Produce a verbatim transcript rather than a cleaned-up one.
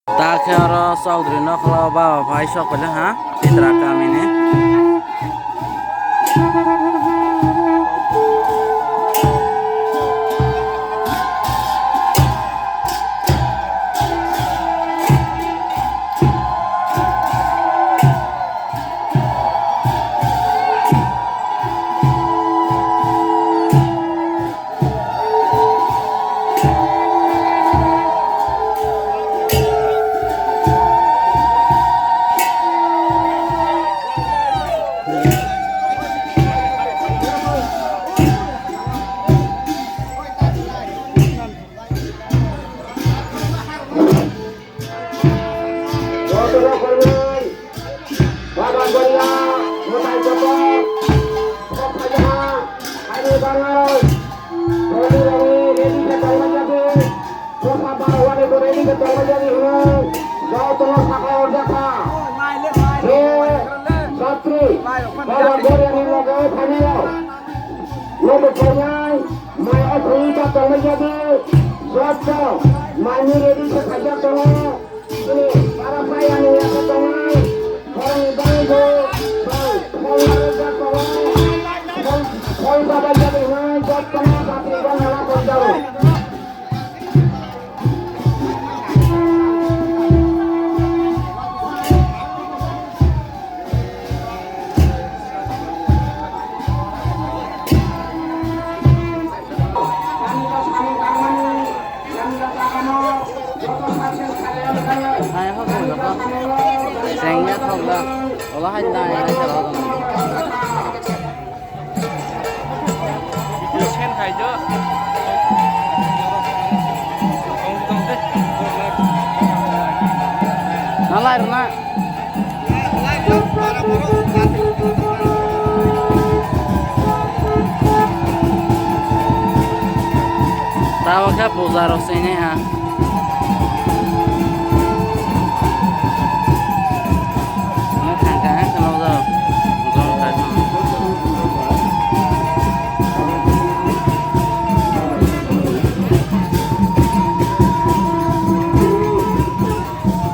Ta khe oro Chaudhary nokhla o baba phai sok pailak ha, Pitra kamini. Jotono khoroknwi, Bagan Goria, Mwtai Kotor, Kokhajaha, Haini Bangal, Roni Roni, ready khe tonglaijadi, Bwsa Barwani bo ready khe tonglaijadi hwnwi, jotono sakha orjakha. Je satri, Bagan Goriani loge phainairok, loge phainai, mai o thwi ta tonglaijadi, joto, mai ni ready khe khaijak tongo. Sengya thok da. Ola hai nai hai thok da. Na lai rwna. Tamo khe puja rok sini ha.